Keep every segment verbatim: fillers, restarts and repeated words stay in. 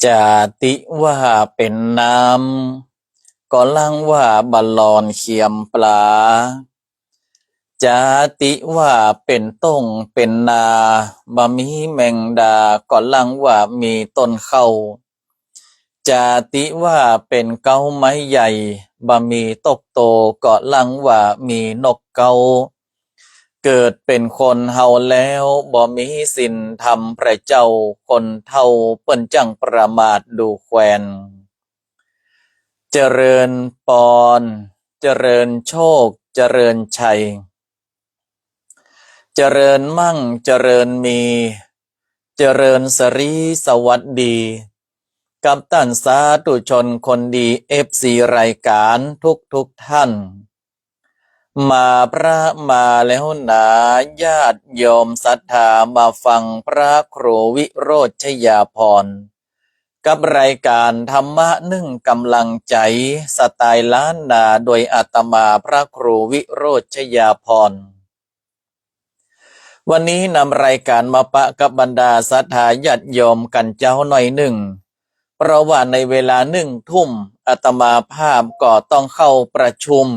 จาติว่าเป๋นน้ำ ก็ลังว่าบ่หลอนเขียมปลา จาติว่าเป๋นต้งเป๋นนา บ่มีแมงดา ก็ลังว่ามีต้นเข้า จาติว่าเป๋นเก๊าไม้ใหญ่ บ่มีตกโต ก็ลังว่ามีนกเก๊า เกิดเป๋นคนเฮาแล้ว บ่มีศีลธรรมพระเจ้า คนเฒ่าเปิ้นจั้งประมาทดูแควน เจริญปอน เจริญโชค เจริญชัย เจริญมั่ง เจริญมี เจริญสรีสวัสดี กับต้านสาธุชนคนดี เอฟซี รายก๋านทุกๆ ท่าน มาพระมาแล้วหนา ญาติโยมศรัทธามาฟังพระครูวิโรจน์ชยาภรณ์ กับรายก๋านธรรมะนึ่งก๋ำลังใจ๋ สไตล์ล้านนา โดยอาตมาพระครูวิโรจน์ชยาภรณ์ วันนี้นำรายก๋านมาปะกับบรรดาศรัทธาญาติโยมกั๋นเจ๊าหน้อยนึ่ง เพราะว่าในเวลาหนึ่งทุ่ม อาตมาภาพก็ต้องเข้าประชุม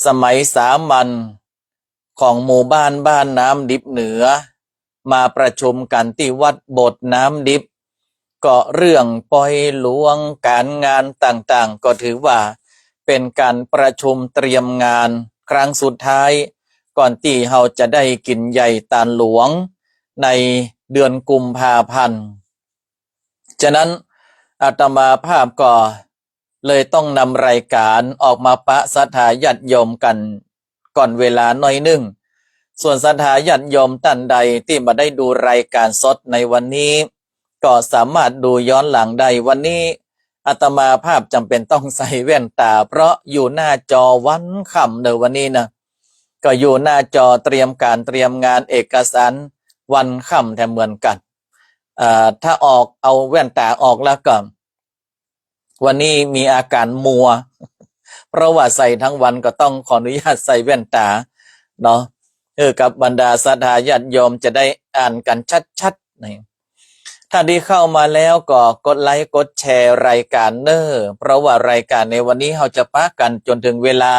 สมัยสามัญ ของหมู่บ้านบ้านน้ำดิบเหนือ มาประชุมกั๋นตี้วัดโบสถ์น้ำดิบ ก็เรื่องปอยหลวงก๋านงานต่างๆ ก็ถือว่าเป๋นก๋านประชุมเตรียมงานครั้งสุดท้าย ก่อนตี้เฮาจะได้กิ๋นใหญ่ตานหลวงในเดือนกุมภาพันธ์ ฉะนั้นอาตมาภาพก็ เลยต้องนำรายก๋านออกมาปะศรัทธาญาติโยมกั๋นก่อนเวลาหน้อยนึ่ง ส่วนศรัทธาญาติโยมต้านใดตี้บ่ได้ดูรายก๋านสดในวันนี้ ก็สามารถดูย้อนหลังได้ วันนี้อาตมาภาพจ๋ำเป๋นต้องใส่แว่นต๋า เพราะอยู่หน้าจอวันค่ำเน่อวันนี้นะ ก็อยู่หน้าจอเตรียมก๋านเตรียมงานเอกสารวันค่ำแถมเหมือนกั๋น เอ่อ ถ้าออก เอาแว่นต๋าออกแล้วก็ วันนี้มีอาก๋านมัว เพราะว่าใส่ทั้งวันก็ต้องขออนุญาตใส่แว่นต๋าเนาะ เออ กับบรรดาศรัทธาญาติโยมจะได้อ่านกั๋นชัดๆ นี่ ถ้าได้เข้ามาแล้วก็กดไลก์กดแชร์รายก๋านเน่อ เพราะว่ารายก๋านในวันนี้เฮาจะปะกั๋นจ๋นเถิงเวลา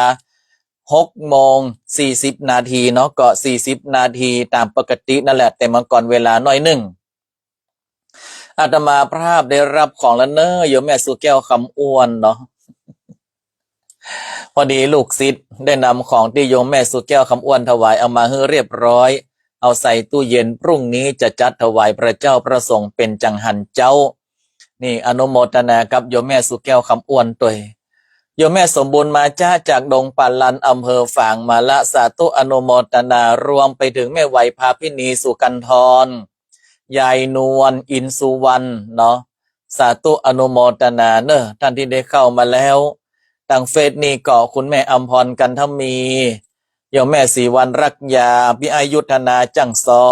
หกโมงสี่สิบนาทีเนาะ ก็สี่สิบนาทีต๋ามปกตินั่นแหละ แต่มาก่อนเวลาหน้อยนึ่ง อาตมาภาพได้ฮับของแล้วเน่อ โยมแม่สุแก้วคำอ้วนเนาะ พอดีลูกศิษย์ได้นำของตี้โยมแม่สุแก้วคำอ้วนถวายเอามาหื้อเรียบร้อย เอาใส่ตู้เย็น พรุ่งนี้จะจัดถวายพระเจ้าพระสงฆ์เป๋นจังหันเจ๊า นี่อนุโมทนากับโยมแม่สุแก้วคำอ้วนตวย โยมแม่สมบูรณ์มาจ๊ะ จากดงป่าลัน อำเภอฝางมาละ สาธุอนุโมทนา รวมไปเถิงแม่ไหวพาพินี สุกันทร ยายนวล อินสุวรรณเนาะ สาธุอนุโมทนาเน่อ ต้านตี้ได้เข้ามาแล้ว ตางเฟซนี่ก็คุณแม่อำพร กันทมี โยมแม่ศรีวรรณรักยา พี่อ้ายยุทธนา จั่งซอ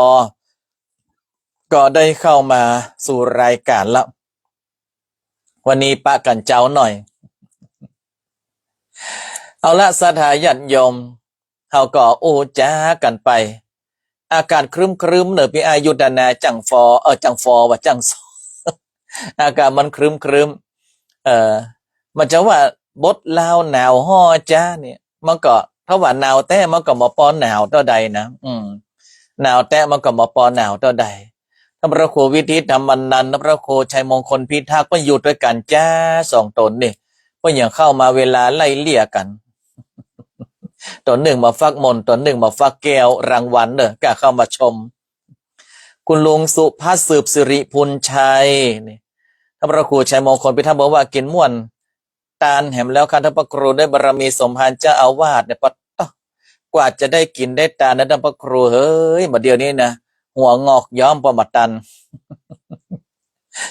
ก็ได้เข้ามาสู่รายก๋านละ วันนี้ปะกั๋นเจ๊าหน้อย เอาละ ศรัทธาญาติโยม เฮาก็อู้จ๋ากั๋นไป อากาศครึ้มๆ เน่อ พี่อ้ายยุทธนา จั่งฟอ เออ จั่งฟอว่าจั่งซอ อากาศมันครึ้มๆ เออ บ่าจะว่าบทลาวหนาวฮ้อจ๊ะเนี่ย มันก็ ถ้าว่าหนาวแต๊มันก็บ่ปอหนาวเต้าใดนะ อืม หนาวแต๊มันก็บ่ปอหนาวเต้าใด ต้านพระครูวิทิตธรรมานันท์ ต้านพระครูชัยมงคลพิทักษ์ เปิ้นอยู่ตวยกั๋นจ๊ะ สองต๋นนี่ เปิ้นยังเข้ามาเวลาไล่เลี่ยกั๋น ต๋นนึ่งมาฟักมนต์ ต๋นนึ่งมาฟักแก้วรางวัลเน่อ ก้าเข้ามาชม คุณลุงสุพัฒน์ สืบสิริพูนชัย นี่ ต้านพระครูชัยมงคลพิทักษ์บอกว่า กิ๋นม่วนตานแหมแล้วค่ะ ต้านพระครู ด้วยบารมีสมภารเจ้าอาวาสเนี่ย ปะต๊ะ กว่าจะได้กิ๋นได้ตานนะ ต้านพระครู เฮ้ย บ่าเดี่ยวนี้นะ หัวงอกย้อมปอบ่ตัน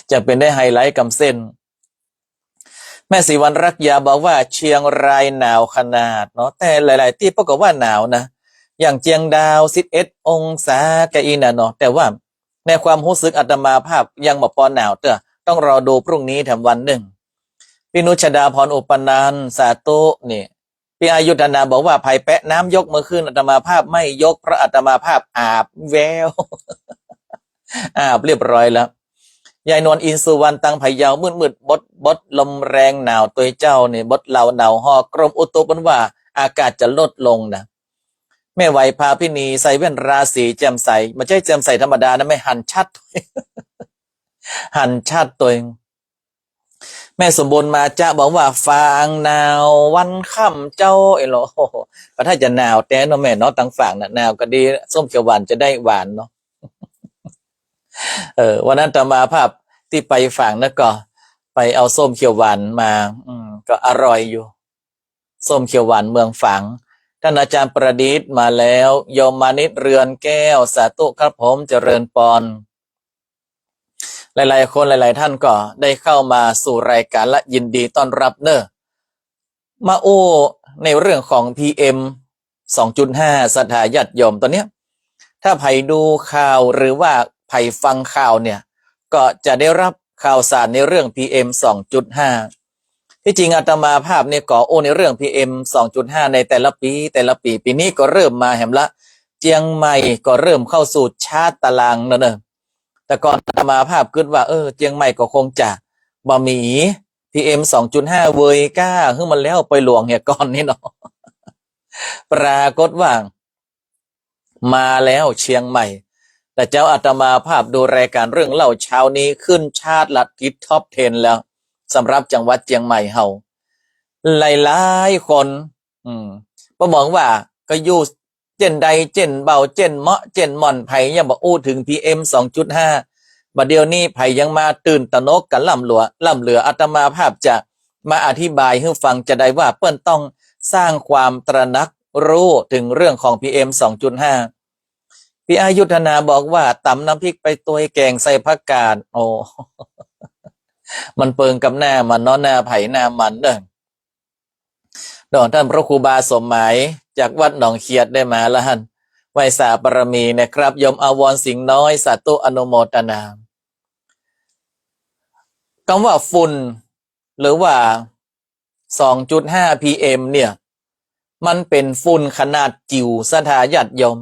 จะเป๋นได้ไฮไลท์กำเส้น แม่ศรีวรรณรักยาบอกว่าเชียงรายหนาวขนาดเนาะ แต่หลายๆ ตี้ปรากฏว่าหนาวนะ อย่างเจียงดาว สิบเอ็ดองศา กะอี้น่ะเนาะ แต่ว่าในความฮู้สึกอาตมาภาพยังบ่ปอหนาวเตื้อ ต้องรอดูพรุ่งนี้แถมวันนึ่ง พี่นุชดาพร อุปนันท์ สาธุ นี่ พี่อ้ายยุทธนาบอกว่า ใผแปะน้ำยกมือขึ้น อาตมาภาพไม่ยก เพราะอาตมาภาพอาบแว้ว อาบเรียบร้อยแล้ว ยายนวลอินทร์สุวรรณตังพะเยา มืดๆ บดๆ ลมแรงหนาวตวยเจ้านี่ บดเหล่าหนาวฮอก กรมอุตุเปิ้นว่าอากาศจะลดลงนะ แม่ไหวพาพินีใส่แว่นราศีแจ่มใส บ่ใจ้แจ่มใสธรรมดานะ แม่หันชัด หันชัดตวย แม่สมบูรณ์มาจะบอกว่า ฝางหนาววันค่ำเจ้า เอ้ยเหรอ ก็ถ้าจะหนาวแต๊เนาะแม่เนาะ ตางฝางน่ะ หนาวก็ดี ส้มเขียวหวานจะได้หวานเนาะ เออ วันนั้นอาตมาภาพตี้ไปฝางนะก็ไปเอาส้มเขียวหวานมา อืม ก็อร่อยอยู่ ส้มเขียวหวานเมืองฝาง ท่านอาจารย์ประดิษฐ์มาแล้ว โยมมานิตเรือนแก้ว สาธุครับผม เจริญปอน หลายๆ คนหลายๆ ท่านก็ได้เข้ามาสู่รายการละ ยินดีต้อนรับเนอะ มาอู้ในเรื่องของ PM สองจุดห้า ศรัทธาญาติโยม ตอนเนี้ย ถ้าใผดูข่าวหรือว่าใผฟังข่าวเนี่ย ก็จะได้รับข่าวสารในเรื่อง PM สองจุดห้า ที่จริงอาตมาภาพเนี่ยก็อู้ในเรื่อง PM สองจุดห้า ในแต่ละปี แต่ละปี ปีนี้ก็เริ่มมาแหมละ เจียงใหม่ก็เริ่มเข้าสู่ชาร์ตตารางแล้วเนอะ แต่ก่อนอาตมาภาพกึ๊ดว่า เออ เจียงใหม่ก็คงจะบ่มี PM สองจุดห้า เวยก้า หื้อมันแล้วไปหลวงเหียก่อนนี่เนาะ ปรากฏว่า มาแล้วเจียงใหม่ แต่เจ้าอาตมาภาพดูรายการเรื่องเล่าเช้านี้ขึ้นชาร์ตละ ติด top ten แล้ว สำหรับจังหวัดเจียงใหม่เฮา หลายๆ คน อืม บ่มองว่าก็อยู่เจ้นใดเจ้นเบา เจ้นเหมาะเจ้นหม่อน ใผยังบ่อู้ถึง PM สองจุดห้า บ่าเดี่ยวนี้ใผยังมาตื่นตระหนกกั๋นล้ำเหลือ ล้ำเหลือ อาตมาภาพจะมาอธิบายหื้อฟังจะได้ว่าเปิ้นต้องสร้างความตระหนักรู้ถึงเรื่องของ PM สองจุดห้า พี่อายุธนาบอกว่า ต๋ำน้ำพริกไปตวย แก๋งใส่ผักกาด โอ้ มันเปิงกับหน้ามันเนาะ หน้าใผหน้ามันเด้อ ดอกท่านพระครูบาสมหมายจากวัดหนองเขียดได้มาละหั้น ไหว้สาบารมีนะครับ โยมอาวรณ์สิงห์น้อย สาธุอนุโมทนา กำว่าฝุ่น หรือว่า สองจุดห้า PM เนี่ย มันเป๋นฝุ่นขนาดจิ๋วศรัทธาญาติโยม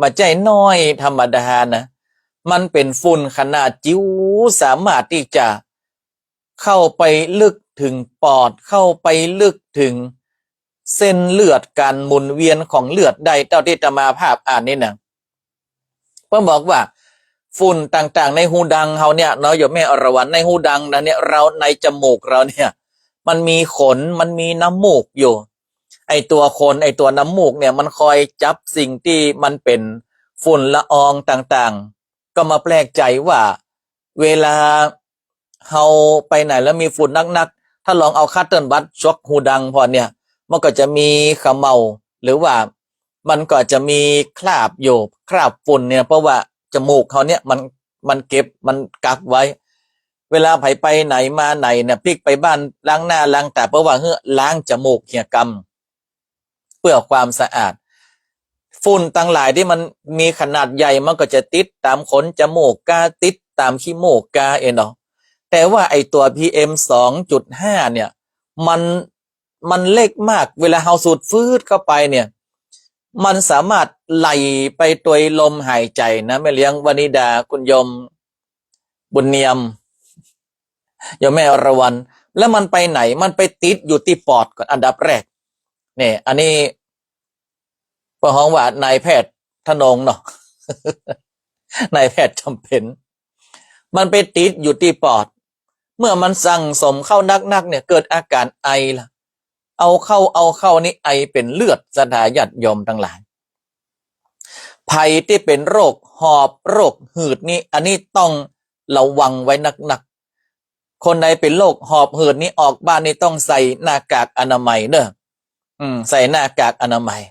บ่ใจ้น้อยธรรมดานะ มันเป๋นฝุ่นขนาดจิ๋ว สามารถตี้จะเข้าไปลึกถึงปอด เข้าไปลึกถึงเส้นเลือด ก๋านหมุนเวียนของเลือดได้ เต้าตี้อาตมาภาพอ่านนี่นะ เปิ้นบอกว่า ฝุ่นต่างๆ ในฮูดังเฮาเนี่ยเนาะ โยมแม่อรวรรณ ในฮูดังนะเนี่ย เฮาในจมูกเฮาเนี่ย มันมีขน มันมีน้ำมูกอยู่ ไอ้ตั๋วขน ไอ้ตั๋วน้ำมูกเนี่ย มันคอยจับสิ่งตี้มันเป๋นฝุ่นละอองต่างๆ ก็มาแปลกใจ๋ว่า เวลาเฮาไปไหนแล้วมีฝุ่นนักๆ ถ้าลองเอาคัตเติ้ลบัดจวกฮูดังผ่อเนี่ย มันก็จะมีเขม่า หรือว่ามันก็จะมีคราบอยู่ คราบฝุ่นเนี่ย เพราะว่าจมูกเฮาเนี่ยมัน มันเก็บ มันกักไว้ เวลาใผไปไหนมาไหนเนี่ย ปิ๊กไปบ้านล้างหน้าล้างต๋า เปิ้นว่าหื้อล้างจมูกเหียกำ เพื่อความสะอาด ฝุ่นตังหลายตี้มันมีขนาดใหญ่ มันก็จะติดต๋ามขนจมูกกา ติดต๋ามขี้มูกกาเองเนาะ แต่ว่าไอ้ตั๋ว PM สองจุดห้า เนี่ย มัน มันเล็กมาก เวลาเฮาสูดฟืดเข้าไปเนี่ย มันสามารถไหลไปตวยลมหายใจ๋นะ แม่เลี้ยงวนิดา คุณโยมบุญเนียม โยมแม่อรวรรณ แล้วมันไปไหน มันไปติดอยู่ตี้ปอดก่อนอันดับแรก เนี่ย อันนี้เปิ้นฮ้องว่านายแพทย์ทนงเนาะ นายแพทย์จ๋ำเพ็ญ มันไปติดอยู่ตี้ปอด เมื่อมันสั่งสมเข้านักๆ เนี่ย เกิดอาก๋านไอละ เอาเข้า เอาเข้านี่ไอเป๋นเลือด ศรัทธาญาติโยมตังหลาย ใผตี้เป๋นโรคหอบ โรคหืดนี่ อันนี้ต้องระวังไว้นักๆ คนใดเป๋นโรคหอบหืดนี่ ออกบ้านนี่ต้องใส่หน้ากากอนามัยเด้อ อืม ใส่หน้ากากอนามัย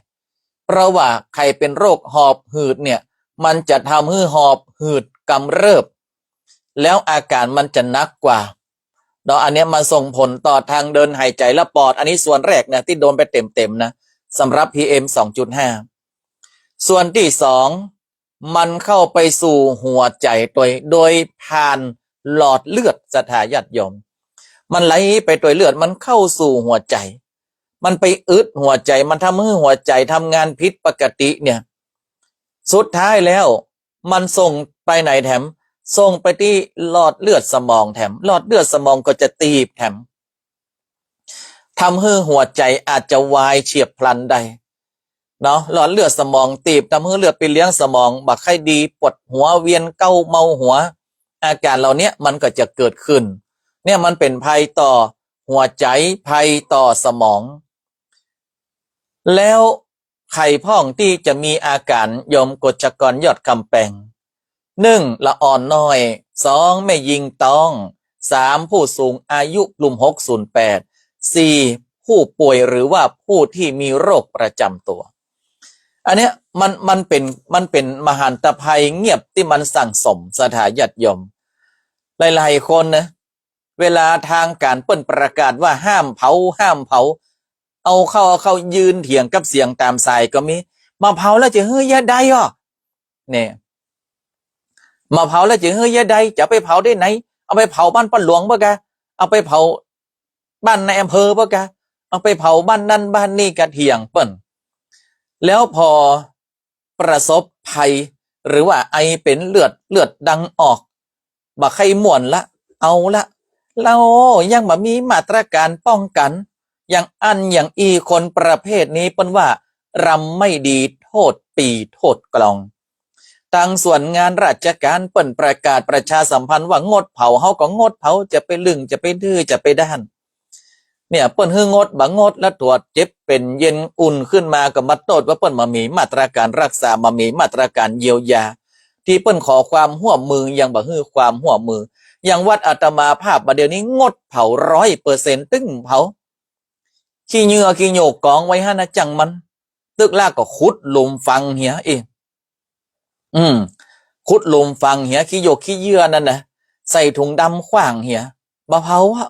เพราะว่าใผเป๋นโรคหอบหืดเนี่ย มันจะทำหื้อหอบหืดกำเริบ แล้วอาก๋านมันจะหนักกว่าเนาะ อันเนี้ยมันส่งผลต่อทางเดินหายใจ๋และปอด อันนี้ส่วนแรกนะ ตี้โดนไปเต็มๆ นะ สำหรับ PM สองจุดห้า ส่วนตี้สอง มันเข้าไปสู่หัวใจ๋ตวย โดยผ่านหลอดเลือด ศรัทธาญาติโยม มันไหลไปตวยเลือด มันเข้าสู่หัวใจ๋ มันไปอึดหัวใจ๋ มันทำหื้อหัวใจ๋ทำงานผิดปกติเนี่ย สุดท้ายแล้วมันส่งไปไหนแถม ส่งไปตี้หลอดเลือดสมองแถม หลอดเลือดสมองก็จะตีบแถม ทำหื้อหัวใจ๋อาจจะวายเฉียบพลันได้เนาะ หลอดเลือดสมองตีบ ทำหื้อเลือดไปเลี้ยงสมองบ่ใค่ดี ปวดหัว เวียนเก๊า เมาหัว อาการเหล่าเนี้ยมันก็จะเกิดขึ้น เนี่ยมันเป๋นภัยต่อหัวใจ๋ ภัยต่อสมอง แล้วใผพ่องตี้จะมีอาการ โยมกฎชกรยอดกำแปง นึ่ง ละอ่อนน้อย สอง แม่ญิงต๊อง สาม ผู้สูงอายุกลุ่มหกศูนย์แปด สี่ ผู้ป่วยหรือว่าผู้ที่มีโรคประจำตัว อันเนี้ยมัน มันเป๋น มันเป๋นมหันตภัยเงียบตี้มันสั่งสม ศรัทธาญาติโยม หลายๆ คนนะ เวลาทางก๋านเปิ้นประกาศว่าห้ามเผา ห้ามเผา เอาเข้า เอาเข้ายืนเถียงกับเสียงต๋ามสายก็มี บ่าเผาแล้วจะหื้อเยียะใดอ่อ เนี่ย บ่าเผาแล้วจะหื้อเยียะใด จะไปเผาตี้ไหน เอาไปเผาบ้านป้อหลวงเปล่ากา เอาไปเผาบ้านนายอำเภอเปล่ากา เอาไปเผาบ้านนั้นบ้านนี้ ก็เถียงเปิ้น แล้วพอประสบภัย หรือว่าไอเป๋นเลือด เลือดดังออก บ่ใค่ม่วนละ เอาละ แล้วยังบ่มีมาตรก๋านป้องกั๋น อย่างอั้นอย่างอี้ คนประเภทนี้เปิ้นว่ารำไม่ดีโทษปีโทษกลอง ตางส่วนงานราชก๋านเปิ้นประกาศประชาสัมพันธ์ว่างดเผา เฮาก็งดเผา จะไปลึง จะไปดื้อ จะไปด้าน เนี่ย เปิ้นหื้องด บ่างด แล้วตรวจเจ็บเป๋นเย็นอุ่นขึ้นมาก็มาโต้ษว่าเปิ้นบ่มีมาตรก๋านรักษา บ่มีมาตรก๋านเยียวยา ตี้เปิ้นขอความฮ่วมมือยังบ่หื้อความฮ่วมมือ อย่างวัดอาตมาภาพบ่าเดี่ยวนี้งดเผาร้อยเปอร์เซ็นต์ ตึงเผา ขี้เหยื่อขี้โยกก๋องไว้หั้นนะ จั่งมัน ตึกละก็ขุดหลุมฝังเหีย เอ้ย อืม ขุดหลุมฝังเหีย ขี้โยกขี้เหยื่อนั่นนะ ใส่ถุงดำขว้างเหีย บ่าเผาอะ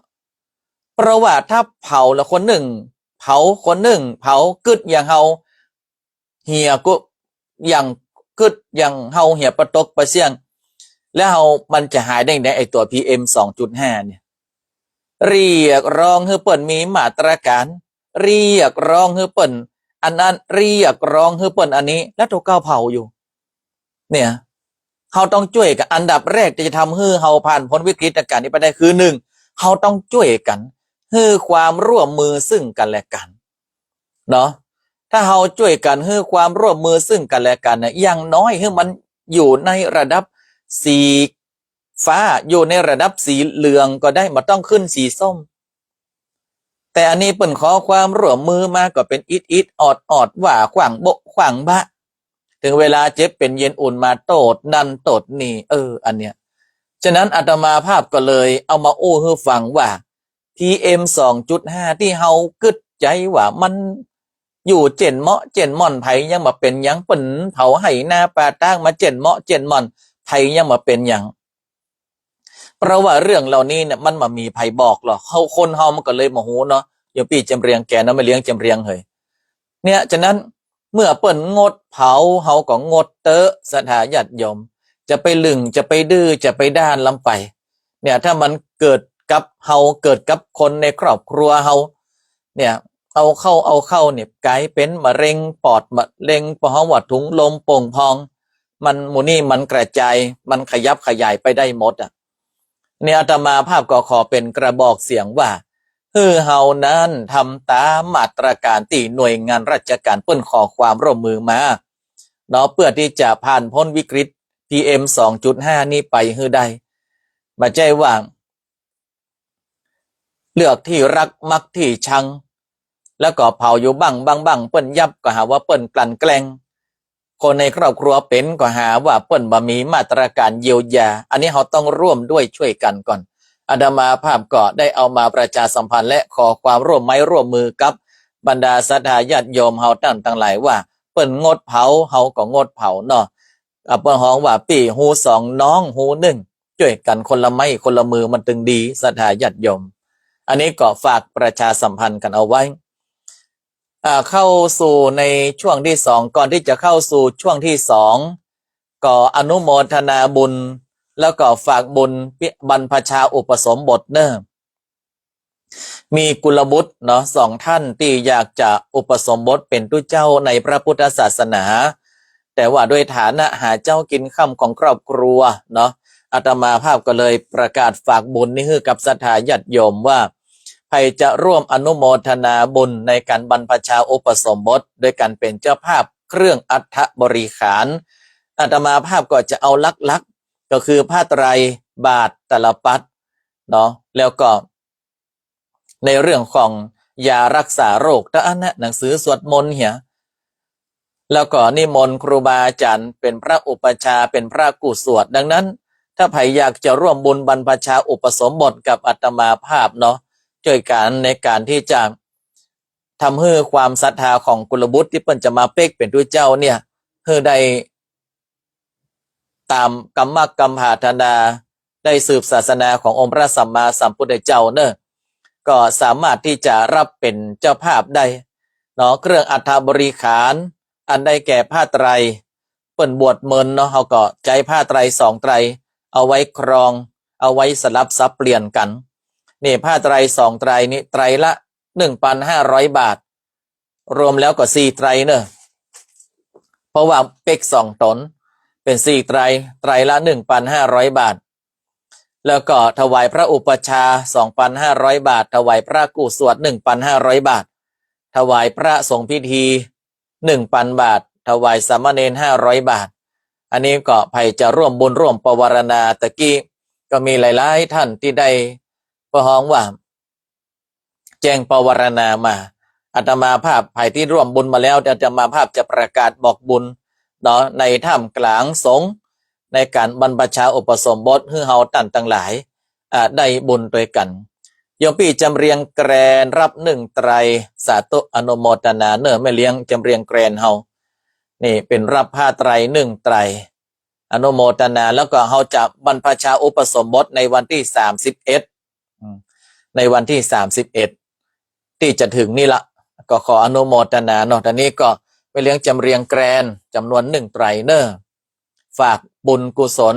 เพราะว่าถ้าเผาแล้วคนนึ่งเผา คนนึ่งเผา กึ๊ดอย่างเฮา เหียก็อย่างกึ๊ดอย่างเฮาเหียปะตกปะเสี้ยง แล้วเฮามันจะหายได้ไงไอ้ตั๋ว พีเอ็ม สองจุดห้า เนี่ย เรียกร้องหื้อเปิ้นมีมาตรก๋าน เรียกร้องหื้อเปิ้นอันนั้น เรียกร้องหื้อเปิ้นอันนี้ แล้วตั๋วเก่าเผาอยู่ เนี่ย เฮาต้องจ้วยกั๋น อันดับแรกตี้จะทำหื้อเฮาผ่านป๊นวิกฤตก๋านต์นี้ไปได้คือ นึ่ง เฮาต้องจ้วยกั๋น หื้อความฮ่วมมือซึ่งกั๋นและกั๋น เนาะ ถ้าเฮาจ้วยกั๋นหื้อความฮ่วมมือซึ่งกั๋นและกั๋นเนี่ย อย่างน้อยหื้อมันอยู่ในระดับสีฟ้า อยู่ในระดับสีเหลืองก็ได้ บ่ต้องขึ้นสีส้ม แต่อันนี้เปิ้นขอความฮ่วมมือมาก็เป๋นอิดๆ ออดๆ ว่าขว้างโบ๊ะขว้างบะ เถิงเวลาเจ็บเป๋นเย็นอุ่นมาโต้ษนั่นโต้ษนี่ เออ อันเนี้ย ฉะนั้นอาตมาภาพก็เลยเอามาอู้หื้อฟังว่า พีเอ็ม สองจุดห้า ตี้เฮากึ๊ดใจ๋ว่ามันอยู่เจ๊นเมาะเจ๊นม่อน ไผยังบ่เป๋นหยัง เปิ้นเผาไฮ่นาป่าตางมาเจ๊นเมาะเจ๊นม่อน ไผยังบ่เป๋นหยัง เพราะว่าเรื่องเหล่านี้เนี่ยมันบ่มีไผบอกหรอก เฮา คนเฮามันก็เลยบ่ฮู้เนาะ โยมปี้จำเรียงแก่นเนาะ แม่เลี้ยงจำเรียงเหย เนี่ย ฉะนั้นเมื่อเปิ้นงดเผา เฮาก็งดเต๊อะ ศรัทธาญาติโยม จะไปลึง จะไปดื้อ จะไปด้านล้ำไป เนี่ย ถ้ามันเกิดกับเฮา เกิดกับคนในครอบครัวเฮา เนี่ย เอาเข้า เอาเข้าเนี่ย ก๋ายเป๋นมะเร็งปอด มะเร็งปอด เฮาว่าถุงลมโป่งพอง มัน หมู่นี้มันกระจาย มันขยับขยายไปได้หมดอะ เนี่ย อาตมาภาพก็ขอเป๋นกระบอกเสียงว่า หื้อเฮานั้นทำต๋ามมาตรก๋านตี้หน่วยงานราชก๋านเปิ้นขอความฮ่วมมือมา เนาะ เปื้อตี้จะผ่านป๊นวิกฤต พีเอ็ม สองจุดห้า นี้ไปหื้อได้ บ่ใจ้ว่า เลือกตี้ฮักมักตี้ชัง แล้วก็เผาอยู่บั้งบั้งบั้ง เปิ้นยับก็หาว่าเปิ้นกลั่นแกล้ง คนในครอบครัวเป๋นก็หาว่าเปิ้นบ่มีมาตรก๋านเยียวยา อันนี้เฮาต้องฮ่วมด้วยจ้วยกั๋นก่อน อาตมาภาพก็ได้เอามาประชาสัมพันธ์และขอความฮ่วมไม้ฮ่วมมือกับบรรดาศรัทธาญาติโยมเฮาต้านตังหลายว่า เปิ้นงดเผา เฮาก็งดเผาเนาะ อ่ะ เปิ้นฮ้องว่าปี้ฮูสองน้องฮูนึ่ง จ้วยกั๋นคนละไม้คนละมือมันตึงดี ศรัทธาญาติโยม อันนี้ก็ฝากประชาสัมพันธ์กั๋นเอาไว้ อ่า เข้าสู่ในช่วงตี้สอง ก่อนตี้จะเข้าสู่ช่วงตี้สอง ก็อนุโมทนาบุญ แล้วก็ฝากบุญบรรพชาอุปสมบทเน่อ มีกุลบุตรเนาะ สองท่านตี้อยากจะอุปสมบทเป๋นตุ๊เจ้าในพระพุทธศาสนา แต่ว่าด้วยฐานะหาเจ๊ากิ๋นค่ำของครอบครัวเนาะ อาตมาภาพก็เลยประกาศฝากบุญนี้หื้อกับศรัทธาญาติโยมว่า ใผจะร่วมอนุโมทนาบุญในก๋านบรรพชาอุปสมบท โดยก๋านเป๋นเจ้าภาพเครื่องอัฐบริขาร อาตมาภาพก็จะเอาหลักๆ ก็คือผ้าไตร บาตร ตาลปัตรเนาะ แล้วก็ ในเรื่องของยารักษาโรค ตะอั้นนะ หนังสือสวดมนต์เหีย แล้วก็นิมนต์ครูบาอาจ๋ารย์เป๋นพระอุปัชฌาย์ เป๋นพระกู้สวด ดังนั้น ถ้าใผอยากจะร่วมบุญบรรพชาอุปสมบทกับอาตมาภาพเนาะ จ้วยกั๋นในก๋านตี้จะทำหื้อความศรัทธาของกุลบุตรตี้เปิ้นจะมาเป๊กเป๋นตุ๊เจ้าเนี่ย หื้อได้ ต๋ามกำมักกำผาถนา ได้สืบศาสนาขององค์พระสัมมาสัมพุทธเจ้าเน่อ ก็สามารถตี้จะฮับเป๋นเจ้าภาพได้เนาะ เครื่องอัฐบริขาร อันได้แก่ผ้าไตร เปิ้นบวชเมินเนาะ เฮาก็ใจ๊ผ้าไตรสองไตร เอาไว้ครอง เอาไว้สลับสับเปลี่ยนกั๋น นี่ผ้าไตรสองไตรนี่ ไตรละ หนึ่งปันห้าร้อยบาท รวมแล้วก็สี่ไตรเน่อ เพราะว่าเป๊กสองต๋น เป๋นสี่ไตร ไตรละ หนึ่งปันห้าร้อยบาท แล้วก็ถวายพระอุปัชฌาย์ สองปันห้าร้อยบาท ถวายพระกู้สวด หนึ่งปันห้าร้อยบาท ถวายพระสงฆ์พิธี หนึ่งปันบาท ถวายสามเณร ห้าร้อยบาท อันนี้ก็ใผจะร่วมบุญร่วมปวารณา ตะกี้ก็มีหลายๆ ท่านตี้ได้ เปิ้นฮ้องว่า แจ้งปวารณามา อาตมาภาพ ใผตี้ร่วมบุญมาแล้ว อาตมาภาพจะประกาศบอกบุญเนาะ ในท่ามกลางสงฆ์ ในก๋านบรรพชาอุปสมบท หื้อเฮาต้านตังหลาย อ่า ได้บุญตวยกั๋น โยมปี้จำเรียงแกรน ฮับหนึ่งไตร สาธุอนุโมทนาเน่อ แม่เลี้ยงจำเรียงแกรนเฮา นี่เป๋นฮับผ้าไตรหนึ่งไตร อนุโมทนา แล้วก็เฮาจะบรรพชาอุปสมบทในวันตี้สามสิบเอ็ด อืม ในวันตี้สามสิบเอ็ด ตี้จะเถิงนี่ละ ก็ขออนุโมทนาเนาะ ต๋อนนี้ก็แม่เลี้ยงจำเรียงแกรนจ๋ำนวนหนึ่งไตรเน่อ ฝากบุญกุศล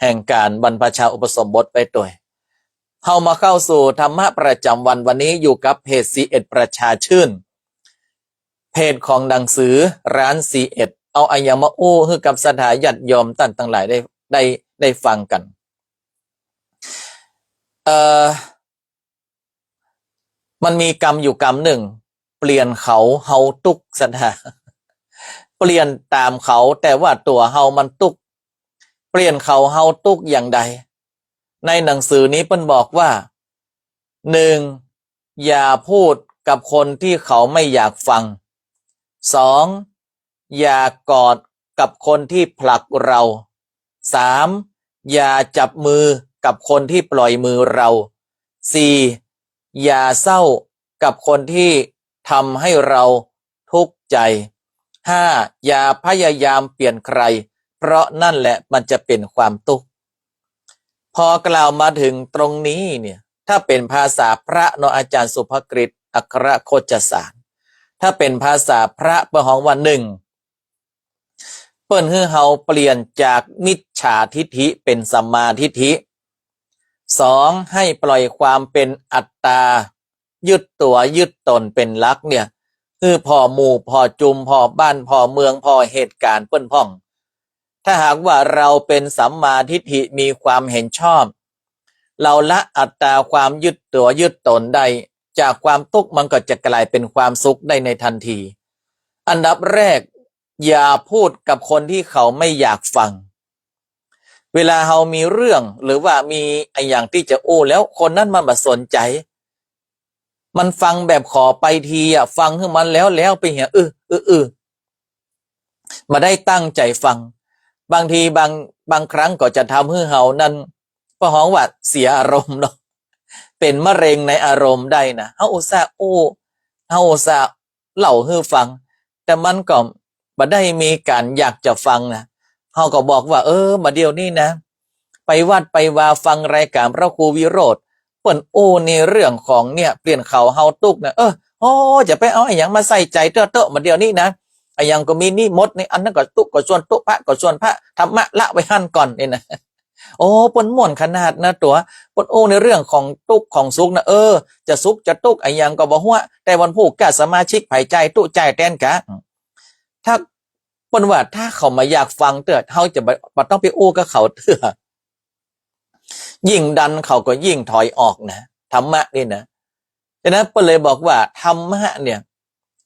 แห่งก๋านบรรพชาอุปสมบทไว้ตวย เฮามาเข้าสู่ธรรมะประจ๋ำวัน วันนี้อยู่กับเพจซีเอ็ดประชาชื่น เพจของหนังสือร้านซีเอ็ด เอาอะหยังมาอู้หื้อกับศรัทธาญาติโยมต้านตังหลายได้ ได้ ได้ฟังกั๋น เอ่อ มันมีกำอยู่กำนึ่ง เปลี่ยนเขาเฮาตุ๊กข์ ศรัทธา เปลี่ยนต๋ามเขา แต่ว่าตั๋วเฮามันตุ๊กข์ เปลี่ยนเขาเฮาตุ๊กข์อย่างใด ในหนังสือนี้เปิ้นบอกว่า หนึ่ง อย่าพูดกับคนที่เขาไม่อยากฟัง สอง อย่ากอดกับคนที่ผลักเรา สาม อย่าจับมือกับคนที่ปล่อยมือเรา สี่ อย่าเศร้ากับคนที่ทำให้เราทุกข์ใจ ห้า อย่าพยายามเปลี่ยนใคร เพราะนั่นแหละมันจะเป็นความทุกข์ พอกล่าวมาถึงตรงนี้เนี่ย ถ้าเป็นภาษาพระเนาะ อาจารย์สุภกฤษ อัครโคจสาร ถ้าเป็นภาษาพระเปิ้นฮ้องว่า หนึ่ง เปิ้นหื้อเฮาเปลี่ยนจากมิจฉาทิฏฐิเป็นสัมมาทิฏฐิ สอง ให้ปล่อยความเป็นอัตตา ยึดตั๋วยึดต๋นเป็นหลักเนี่ย หื้อผ่อหมู่ผ่อจุม ผ่อบ้านผ่อเมือง ผ่อเหตุก๋ารณ์เปิ้นพ่อง ถ้าหากว่าเราเป็นสัมมาทิฏฐิ มีความเห็นชอบ เราละอัตตาความยึดตั๋วยึดต๋นได้ จากความตุ๊กข์มันก็จะกลายเป็นความสุขได้ในทันที อันดับแรก อย่าพูดกับคนที่เขาไม่อยากฟัง เวลาเฮามีเรื่อง หรือว่ามีอะหยังตี้จะอู้แล้ว คนนั้นมันบ่สนใจ๋ มันฟังแบบขอไปทีอะ ฟังหื้อมันแล้วๆ ไปเหีย อึ อึ อึ บ่ได้ตั้งใจ๋ฟัง บางทีบาง บางครั้งก็จะทำหื้อเฮานั้น เปิ้นฮ้องว่าเสียอารมณ์เนาะ เป็นมะเร็งในอารมณ์ได้นะ เฮาอุตส่าห์อู้ เฮาอุตส่าห์เล่าหื้อฟัง แต่มันก็บ่ได้มีก๋านอยากจะฟังนะ เฮาก็บอกว่า เออ บ่าเดี่ยวนี้นะ ไปวัดไปวาฟังรายก๋านพระครูวิโรจน์ เปิ้นอู้ในเรื่องของเนี่ย เปลี่ยนเขาเฮาตุ๊กข์นะ เออ โอ้ จะไปเอาอะหยังมาใส่ใจ๋เต๊อะๆ บ่าเดี่ยวนี้นะ อะหยังก็มีนิมนต์นี่ อันนั้นก็ตุ๊กข์ก็ส่วนตุ๊กข์ พระก็ส่วนพระ ธรรมะละไว้หั้นก่อนนี่นะ โอ้ เปิ้นม่วนขนาดนะตั๋ว เปิ้นอู้ในเรื่องของตุ๊กข์ของสุขนะ เออ จะสุขจะตุ๊กข์อะหยังก็บ่ฮู้ แต่วันพูกกะสมาชิกใผจ่ายตุ๊จ่ายแตนกะ ถ้าเปิ้นว่าถ้าเขาบ่าอยากฟังเต๊อะ เฮาจะบ่ บ่ต้องไปอู้กับเขาเต๊อะ ยิ่งดันเขาก็ยิ่งถอยออกนะ ธรรมะนี่นะ ฉะนั้นเปิ้นเลยบอกว่าธรรมะเนี่ย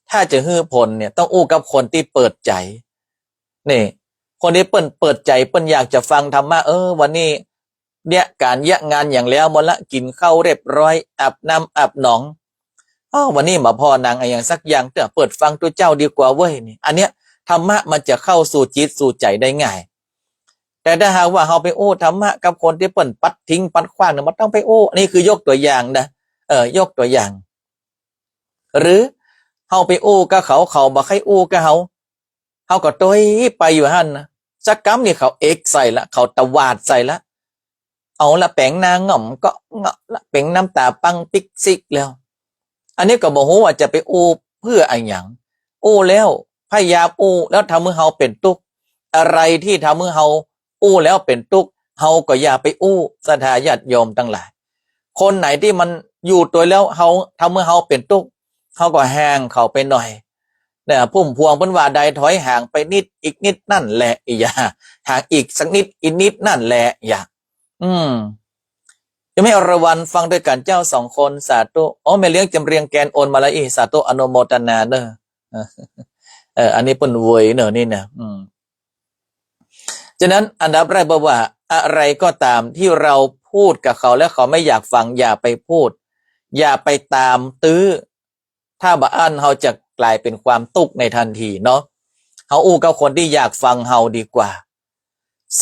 ถ้าจะหื้อผลเนี่ย ต้องอู้กับคนตี้เปิดใจ๋ นี่ คนตี้เปิ้นเปิดใจ๋ เปิ้นอยากจะฟังธรรมะ เออ วันนี้ เยียะก๋านเยียะงานหยังแล้วหมดละ กิ๋นข้าวเรียบร้อย อาบน้ำอาบหนอง อ้อ วันนี้บ่าผ่อหนังอะหยังสักอย่างเตื้อ เปิดฟังตุ๊เจ้าดีกว่าเว้ย นี่ อันเนี้ย ธรรมะมันจะเข้าสู่จิตสู่ใจ๋ได้ง่าย แต่ถ้าหากว่าเฮาไปอู้ธรรมะกับคนตี้เปิ้นปัดทิ้งปัดขว้างเนี่ย บ่ต้องไปอู้ อันนี้คือยกตั๋วอย่างนะ เออ ยกตั๋วอย่าง หรือเฮาไปอู้กับเขา เขาบ่ใค่อู้กับเฮา เฮาก็ตวยไปอยู่หั้นนะ สักกำนี่เขาเอกใส่ละ เขาตวาดใส่ละ เอาละ แป๋งหน้าง่อมก็เงาะละ แป๋งน้ำต๋าปังปิ๊กซิกแล้ว อันนี้ก็บ่ฮู้ว่าจะไปอู้เปื้ออะหยัง อู้แล้ว พยายามอู้แล้วทำหื้อเฮาเป๋นตุ๊กข์ อะไรตี้ทำหื้อเฮาอู้แล้วเป๋นตุ๊กข์ เฮาก็อย่าไปอู้ ศรัทธาญาติโยมตังหลาย คนไหนตี้มันอยู่ตวยแล้วเฮา ทำหื้อเฮาเป๋นตุ๊กข์ เฮาก็ห่างเขาไปหน่อย เนี่ย พุ่มพวงเปิ้นว่าใด ถอยห่างไปนิด อีกนิดนั่นแหละ อีหยา ห่างอีกสักนิด อีกนิดนั่นแหละ อย่า อืม โยมแม่อรวรรณฟังตวยกั๋นเจ้าสองคน สาธุ อ๋อ แม่เลี้ยงจำเรียงแกนโอนมาแล้วอี้ สาธุ อนุโมทนาเน่อ เออ อันนี้เปิ้นเวยเน่อนี่นะ อืม ฉะนั้นอันดับแรกบอกว่า อะไรก็ตามที่เราพูดกับเขาแล้วเขาไม่อยากฟัง อย่าไปพูด อย่าไปตามตื้อ ถ้าบ่อั้นเฮาจะกลายเป๋นความตุ๊กข์ในทันทีเนาะ เฮาอู้กับคนตี้อยากฟังเฮาดีกว่า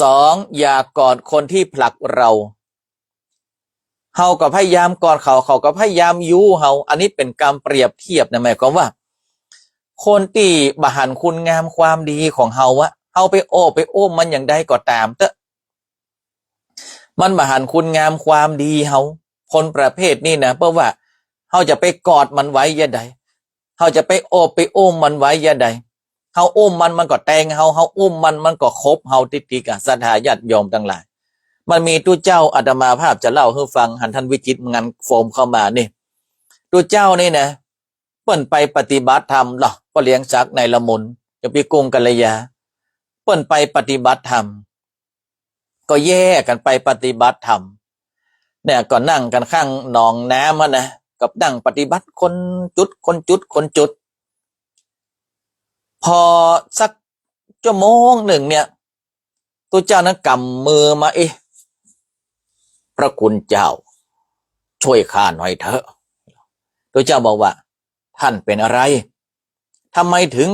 สอง อย่ากอดคนตี้ผลักเรา เฮาก็พยายามกอดเขา เขาก็พยายามยู้เฮา อันนี้เป๋นก๋านเปรียบเทียบนะ หมายความว่า คนตี้บ่หันคุณงามความดีของเฮาอะ เฮาไปโอบไปอุ้มมันอย่างใดก็ต๋ามเต๊อะ มันบ่หันคุณงามความดีเฮา คนประเภทนี้นะ เปิ้นว่าเฮาจะไปกอดมันไว้อย่างใด เฮาจะไปโอบไปอุ้มมันไว้อย่างใด เฮาอุ้มมัน มันก็แตงเฮา เฮาอุ้มมัน มันก็ขบเฮา ติดๆ อะ ศรัทธาญาติโยมตังหลาย มันมีตุ๊เจ้า อาตมาภาพจะเล่าหื้อฟัง หันต้านวิจิตรงานโฟมเข้ามานี่ ตุ๊เจ้านี่นะ เปิ้นไปปฏิบัติธรรมเนาะ ป้อเลี้ยงศักดิ์ นายละมุน โยมปี้กุ้งกัลยา เปิ้นไปปฏิบัติธรรม ก็แยกกั๋นไปปฏิบัติธรรม เนี่ย ก็นั่งกั๋นข้างหนองน้ำหั้นนะ ก็นั่งปฏิบัติคนจุด คนจุด คนจุด พอสักชั่วโมงนึ่งเนี่ย ตุ๊เจ้านั้นก๋ำมือมา เอ๊ะ พระคุณเจ้า ช่วยข้าหน่อยเถอะ ตุ๊เจ้าบอกว่า ท่านเป๋นอะไร ทำไมถึง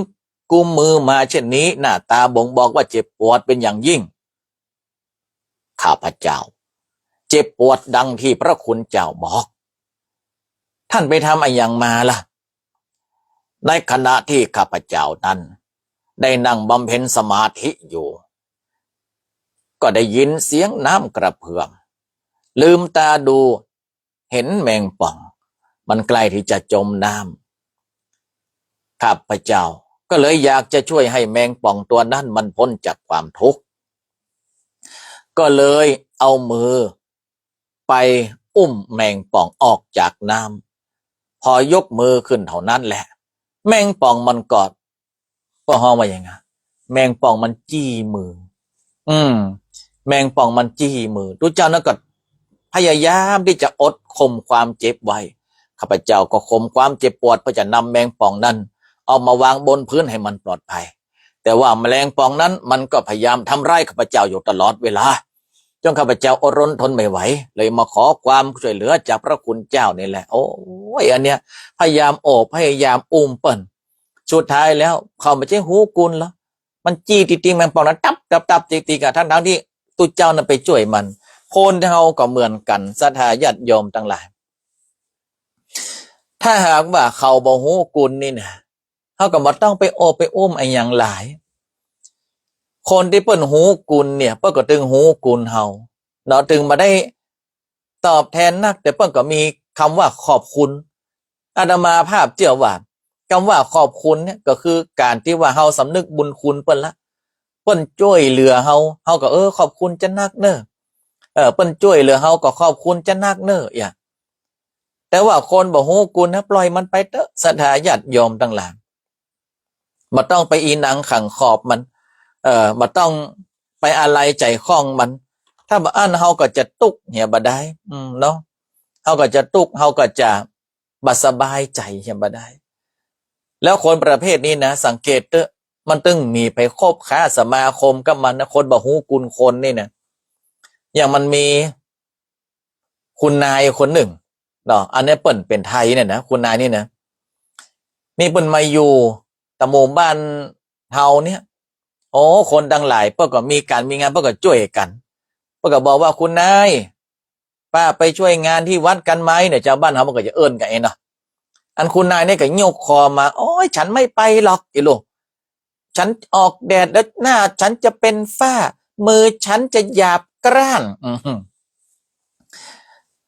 กุมมือมาเช่นนี้ หน้าต๋าบ่งบอกว่าเจ็บปวดเป๋นอย่างยิ่ง ข้าพเจ้าเจ็บปวดดังที่พระคุณเจ้าบอก ท่านไปทำอะหยังมาล่ะ ในขณะที่ข้าพเจ้านั้นได้นั่งบำเพ็ญสมาธิอยู่ ก็ได้ยินเสียงน้ำกระเพื่อม ลืมตาดู เห็นแมงป่อง มันใกล้ที่จะจมน้ำ ข้าพเจ้าก็เลยอยากจะช่วยให้แมงป่องตัวนั้นมันพ้นจากความทุกข์ ก็เลยเอามือไปอุ้มแมงป่องออกจากน้ำ พอยกมือขึ้นเท่านั้นแหละ แมงป่องมันก็ ก็ฮ้องว่าหยังอะ แมงป่องมันจี้มือ อืม แมงป่องมันจี้มือ ตุ๊เจ้านั้นก็พยายามตี้จะอดข่มความเจ็บไว้ ข้าพเจ้าก็ข่มความเจ็บปวดเพื่อจะนำแมงป่องนั้นเอามาวางบนพื้นให้มันปลอดภัย แต่ว่าแมลงป่องนั้นมันก็พยายามทำร้ายข้าพเจ้าอยู่ตลอดเวลา จนข้าพเจ้าอดรนทนไม่ไหว เลยมาขอความช่วยเหลือจากพระคุณเจ้านี่แหละ โอ้ย อันเนี้ย พยายามโอบ พยายามอุ้มเปิ้น สุดท้ายแล้วเขาบ่ใจ้ฮู้กุณเหรอ มันจี้ติ๊งๆ แมงป่องนั้นตับตับตับติ๊งๆ อะ ทั้งๆ ตี้ตุ๊เจ้านั้นไปจ้วยมัน คนเฮาก็เหมือนกั๋น ศรัทธาญาติโยมตังหลาย ถ้าหากว่าเขาบ่ฮู้กุณนี่นะ เฮาก็บ่ต้องไปโอบไปอุ้มอะหยังหลาย คนตี้เปิ้นฮู้กุณเนี่ย เปิ้นก็ตึงฮู้กุณเฮาเนาะ ตึงบ่ได้ตอบแทนนัก แต่เปิ้นก็มีกำว่าขอบคุณ อาตมาภาพเจื้อว่า กำว่าขอบคุณเนี่ยก็คือก๋านตี้ว่าเฮาสำนึกบุญคุณเปิ้นละ เปิ้นจ้วยเหลือเฮา เฮาก็ เออ ขอบคุณจานักเน่อ เออ เปิ้นจ้วยเหลือเฮาก็ขอบคุณจานักเน่อ อย่า แต่ว่าคนบ่ฮู้กุณนะ ปล่อยมันไปเต๊อะ ศรัทธาญาติโยมตังหลาย บ่ต้องไปอีหนังขังขอบมัน เออ บ่ต้องไปอาลัยใจ๋ข้องมัน ถ้าบ่อั้นเฮาก็จะตุ๊กข์เหียบ่ดาย อืม เนาะ เฮาก็จะตุ๊กข์ เฮาก็จะบ่สบายใจ๋เหียบ่ดาย แล้วคนประเภทนี้นะ สังเกตเต๊อะ มันตึงมีไปคบค้าสมาคมกับมันนะ คนบ่ฮู้คุณคนนี่นะ อย่างมันมี คุณนายคนนึ่งเนาะ อันนี้เปิ้นเป๋นไทยเนี่ยนะ คุณนายนี่นะ นี่เปิ้นมาอยู่ตะหมู่บ้านเฮาเนี่ย โอ้ คนตังหลายเปิ้นก็มีก๋านมีงาน เปิ้นก็จ้วยกั๋น เปิ้นก็บอกว่า "คุณนาย ป้าไปจ้วยงานตี้วัดกั๋นไหม" เนี่ย จาวบ้านเฮามันก็จะเอิ้นกั๋นเองเนาะ อันคุณนายนี่ก็ยกคอมา "โอ๊ย ฉันไม่ไปหรอก" อีหลู "ฉันออกแดดแล้วหน้าฉันจะเป็นฝ้า มือฉันจะหยาบกร้าน อือหือ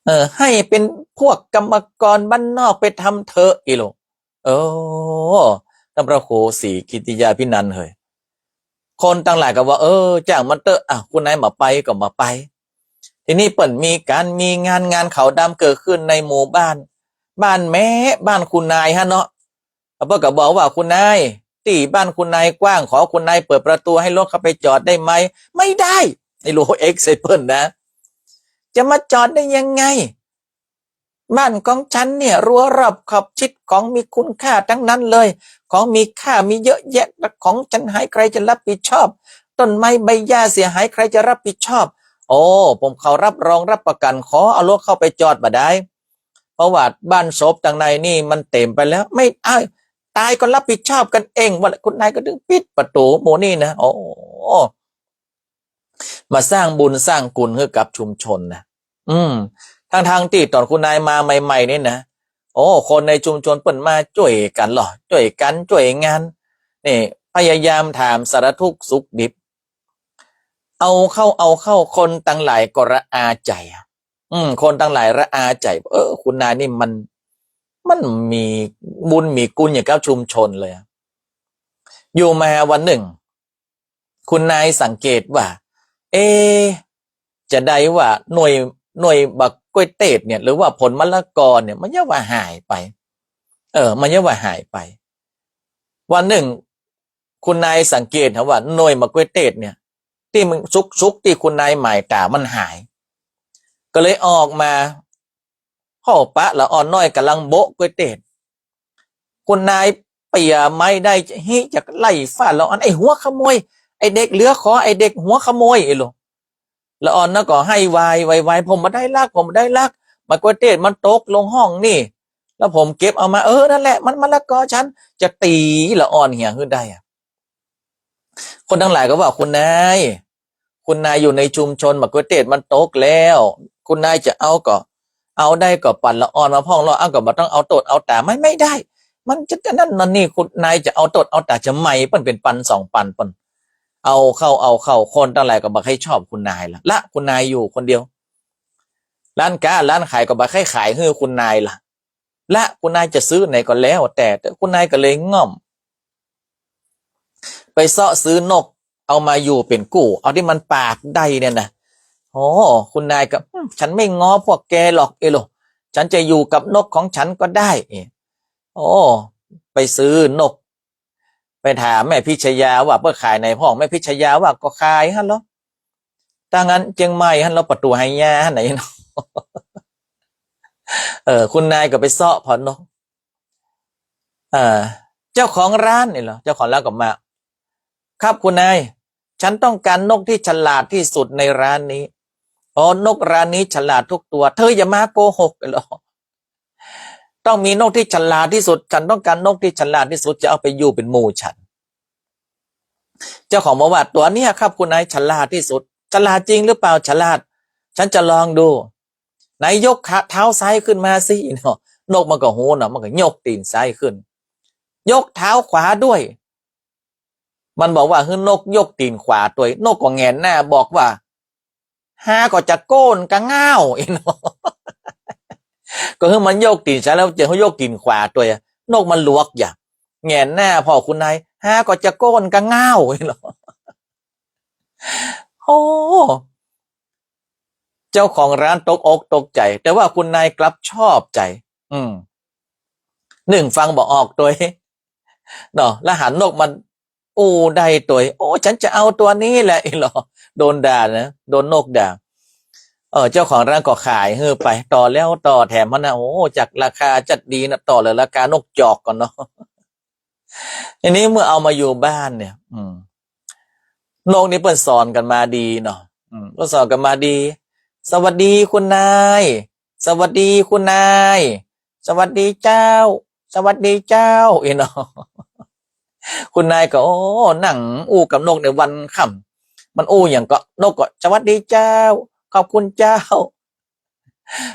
เออ ให้เป็นพวกกรรมกรบ้านนอกไปทำเถอะ" อีหลู เออ ต้านพระครูศรีกิติยาภินันท์เหย คนตังหลายก็ว่า เออ จ้างมันเต๊อะ อ่ะ คุณนายบ่ไปก็บ่ไป ทีนี้เปิ้นมีก๋านมีงาน งานขาวดำเกิดขึ้นในหมู่บ้าน บ้านแม้ บ้านคุณนายหั้นเนาะ เปิ้นก็บอกว่า "คุณนาย ตี้บ้านคุณนายกว้าง ขอคุณนายเปิดประตู๋ให้รถเข้าไปจอดได้ไหม" "ไม่ได้" ไอ้หลูเอ็กใส่เปิ้นนะ "จะมาจอดได้ยังไง บ้านของฉันเนี่ย รั้วรอบขอบชิด ของมีคุณค่าทั้งนั้นเลย ของมีค่ามีเยอะแยะ ของฉันหายใครจะรับผิดชอบ ต้นไม้ใบหญ้าเสียหายใครจะรับผิดชอบ" "โอ้ ผมขอรับรองรับประกัน ขอเอารถเข้าไปจอดบ่ดาย เพราะว่าบ้านศพตังในนี่มันเต็มไปแล้ว" "ไม่ อ้าย ต๋ายก็รับผิดชอบกั๋นเอง" ว่าคุณนายก็ตึงปิดประตู๋หมู่นี่นะ โอ้ มาสร้างบุญสร้างกุศลหื้อกับชุมชนนะ อืม ตังๆ ตี้ต๋อนคุณนายมาใหม่ๆ นี่นะ โอ้ คนในชุมชนเปิ้นมาจ้วยกั๋นลอ จ้วยกั๋นจ้วยงาน นี่ พยายามถามสารทุกข์สุขดิบ เอาเข้า เอาเข้า คนตังหลายก็ระอาใจ๋อะ อืม คนตังหลายระอาใจ๋ เออ คุณนายนี่มัน มันมีบุญมีกุศลอย่างกับชุมชนเลยอะ อยู่มาวันนึ่ง คุณนายสังเกตว่า เอ๊ะ จาใดว่าหน่วย หน่วยบักก๊วยเตดเนี่ย หรือว่าผลมะละกอเนี่ย มันเยียะว่าหายไป เออ มันเยียะว่าหายไป วันนึ่ง คุณนายสังเกตหันว่าหน่วยบักก๊วยเตดเนี่ย ตี้มันสุกๆ ตี้คุณนายหมายต๋ามันหาย ก็เลยออกมา เห็นปะ ละอ่อนน้อยก่ำลังโบ๊ะก๊วยเตด คุณนายเปียะไม้ได้ จะฮี้จะไล่ฟาดละอ่อน "ไอ้หัวขโมย ไอ้เด็กเหลือขอ ไอ้เด็กหัวขโมย" ไอ้หลู ละอ่อนนั้นก็ไห้วาย วาย วาย "ผมบ่ได้ลัก ผมบ่ได้ลัก บักก๊วยเตดมันตกลงฮ่องนี่ แล้วผมเก็บเอามา" "เออ นั่นแหละ มันมะละกอฉัน" จะตี๋ละอ่อนเหียหื้อได้อะ คนตังหลายก็ว่า คุณนาย คุณนายอยู่ในชุมชน บักก๊วยเตดมันตกแล้ว คุณนายจะเอาก็เอา ได้ก็ปั๋นละอ่อนมาพ่องลอ เอาก็บ่ต้องเอาโตษเอาต๋า ไม่ ไม่ได้ มันจะ จะนั่นนั่นนี่ คุณนายจะเอาโตษเอาต๋าจะไม่ เปิ้นเป๋นปันสองปันเปิ้น เอาเข้า เอาเข้า คนตังหลายก็บ่ใค่ชอบคุณนายละ ละคุณนายอยู่คนเดียว ร้านก๊าร้านขายก็บ่ใค่ขายหื้อคุณนายละ ละคุณนายจะซื้อไหนก็แล้วแต่ แต่คุณนายก็เลยง่อม ไปเซาะซื้อนก เอามาอยู่เป๋นกู้ เอาตี้มันปากได้เนี่ยนะ โอ้ คุณนายก็ "อืม ฉันไม่ง้อพวกแกหรอก เอโล ฉันจะอยู่กับนกของฉันก็ได้" โอ้ ไปซื้อนก ไปถามแม่พิชยาว่าเปิ้นขายไหนพ่อง แม่พิชยาว่าก็ขายหั้นลอ ตางอั้นเจียงใหม่หั้นลอ ประตู๋ไหหญ้าหั้นน่ะเนาะ เออ คุณนายก็ไปเซาะผ่อนนก เออ เจ้าของร้านนี่เหรอ เจ้าของร้านก็มา "ครับคุณนาย ฉันต้องการนกที่ฉลาดที่สุดในร้านนี้" "อ๋อ นกร้านนี้ฉลาดทุกตัว" "เธออย่ามาโกหก" เหรอ "ต้องมีนกที่ฉลาดที่สุด ฉันต้องการนกที่ฉลาดที่สุด จะเอาไปอยู่เป๋นหมู่ฉัน" เจ้าของบอกว่า "ตั๋วเนี้ยครับคุณนาย ฉลาดที่สุด" "ฉลาดจริงหรือเปล่า" "ฉลาด ฉันจะลองดู" "ไหนยกขา เท้าซ้ายขึ้นมาสิ" เนาะ นกมันก็ฮู้เนาะ มันก็ยกตี๋นซ้ายขึ้น ยกเท้าขวาด้วย มันบอกว่าหื้อนกยกตี๋นขวาตวย นกก็แหงนหน้าบอกว่า "ฮาก็จะโก้นกะง่าว" ไอ้เนาะ ก็หื้อมันยกตี๋นซ้ายแล้วจะหื้อยกตี๋นขวาตวย นกมันหลวกอย่า แหงนหน้าผ่อคุณนาย "ฮาก็จะโก้นกะง่าว" ไอ้เนาะ โอ้ เจ้าของร้านตกอกตกใจ๋ แต่ว่าคุณนายกลับชอบใจ๋ อืม นึ่งฟังบ่ออกตวย เนาะ แล้วหันนกมันอู้ได้ตวย "โอ้ ฉันจะเอาตั๋วนี้แหละ" ไอ้หลอ โดนด่านะ โดนนกด่า เออ เจ้าของร้านก็ขายหื้อไป ต่อแล้วต่อแถมหั้นนะ โอ้ จากราคาจัดดีนะ ต่อเหลือราคานกจอกก่อนเนาะ ทีนี้เมื่อเอามาอยู่บ้านเนี่ย อืม นกนี่เปิ้นสอนกั๋นมาดีเนาะ อืม เปิ้นสอนกั๋นมาดี สวัสดีคุณนาย สวัสดีคุณนาย สวัสดีเจ้า สวัสดีเจ้า อี้เนาะ คุณนายก็ โอ้ นั่งอู้กับนกในวันค่ำ มันอู้หยังก็ นกก็ สวัสดีเจ้า ขอบคุณเจ้า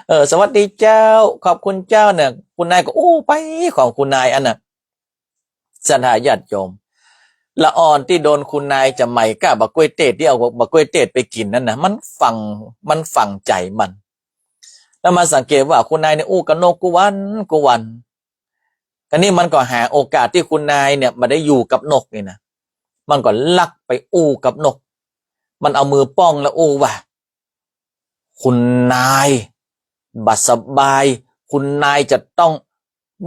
เออ สวัสดีเจ้า ขอบคุณเจ้าเนี่ย คุณนายก็อู้ไปของคุณนายอันน่ะ ศรัทธาญาติโยม ละอ่อนตี้โดนคุณนายจะใหม่ก้าบ่ากล้วยเตด ตี้เอาบ่ากล้วยเตดไปกิ๋นนั้นนะ มันฝัง มันฝังใจ๋มัน แล้วมาสังเกตว่าคุณนายเนี่ยอู้กับนกกู้วันกู้วัน คราวนี้มันก็หาโอกาสตี้คุณนายเนี่ยบ่ได้อยู่กับนกนี่นะ มันก็ลักไปอู้กับนก มันเอามือป้องแล้วอู้ว่า คุณนายบ่สบาย คุณนายจะต้อง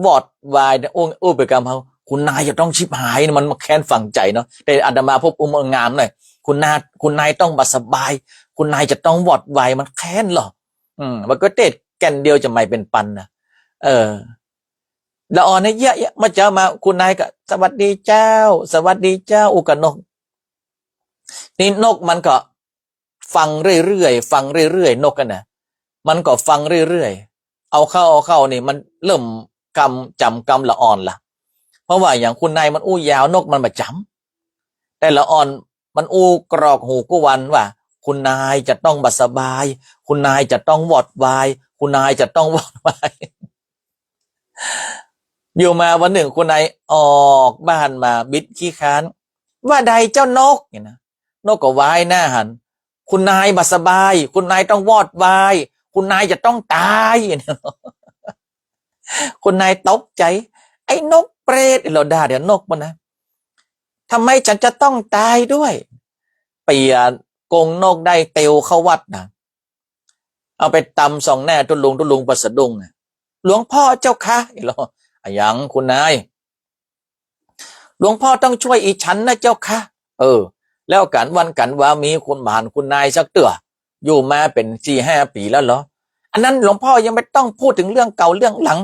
วอดวายนะ อู้ อู้ไปกำเฮา คุณนายจะต้องฉิบหายนะ มันแค้นฝังใจ๋เนาะ แต่อาตมาภาพอู้งามหน่อย คุณนาย คุณนายต้องบ่สบาย คุณนายจะต้องวอดวาย มันแค้นลอ อืม บ่ากล้วยเตดแก่นเดียวจะใหม่เป๋นปันนะ เออ ละอ่อนเนี่ยเยียะๆ มาเจ๊ามา คุณนายก็ สวัสดีเจ้า สวัสดีเจ้า อู้กับนก นี่นกมันก็ ฟังเรื่อยๆ ฟังเรื่อยๆ นกอันน่ะ มันก็ฟังเรื่อยๆ เอาเข้า เอาเข้านี่มันเริ่มกำ จ๋ำกำละอ่อนละ เพราะว่าอย่างคุณนายมันอู้ยาว นกมันบ่จ๋ำ แต่ละอ่อนมันอู้กรอกหูกู้วันว่า คุณนายจะต้องบ่สบาย คุณนายจะต้องวอดวาย คุณนายจะต้องวอดวาย อยู่มาวันหนึ่งคุณนายออกบ้านมาบิดขี้ค้าน ว่าใดเจ้านก เนี่ยนะ นกก็ว่ายหน้าหัน คุณนายบ่สบาย คุณนายต้องวอดวาย คุณนายจะต้องต๋าย คุณนายตกใจ๋ ไอ้นกเปรต ลาวด่าเดี๋ยวนกมันนะ ทำไมฉันจะต้องต๋ายด้วย เปียกรงนกได้เตียวเข้าวัดนะ เอาไปตำส่องหน้าตุ๊ลุง ตุ๊ลุงบ่สะดุ้งนะ หลวงพ่อเจ้าคะ ลาว อะหยังคุณนาย หลวงพ่อต้องช่วยอีฉันนะเจ้าคะ เออ แล้วกั๋นวันกั๋นวามีคุณบ่หันคุณนายสักเตื้อ อยู่มาเป๋นสี่ห้าปี๋แล้วลอ อันนั้นหลวงพ่อยังไม่ต้องพูดถึงเรื่องเก่าเรื่องหลัง